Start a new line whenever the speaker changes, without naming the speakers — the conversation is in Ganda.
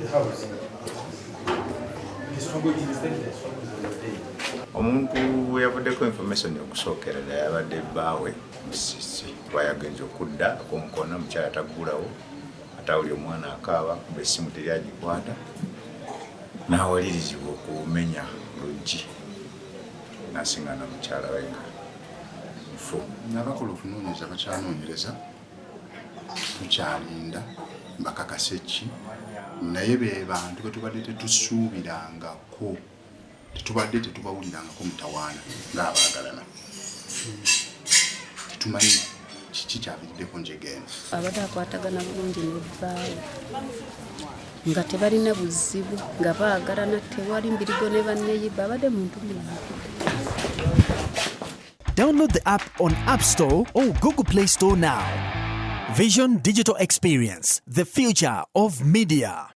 the house. The struggle is then the struggle is on the day.
Omuntu yavuddeko information okusookera ddala yabadde bbaawe Musisi, kuba yagenze okudda akonkona, mukyala taggulawo, ate awuli omwana akaaba, kuba essimu teri agikwata, n'awalirizibwa okumenya luggi n'asingana mukyala we nga mufu.
Abakola okunoonyereza bakyanoonyereza, tukyalinda mbakakase ki, naye be bantu be tubadde tetusuubirangako, tetubadde tetubawulirangako mutawaana ng'abaagalana. Tetumanyi kiki kyaviiriddeko njega eno.
Abadde akwatagana bulungi ne bbaawe, nga tebalina buzibu, nga baagalana, tewali mbirigo ne banneyiba, abadde muntu mulamu.
Download the app on App Store or Google Play Store now. Vision Digital Experience, the future of media.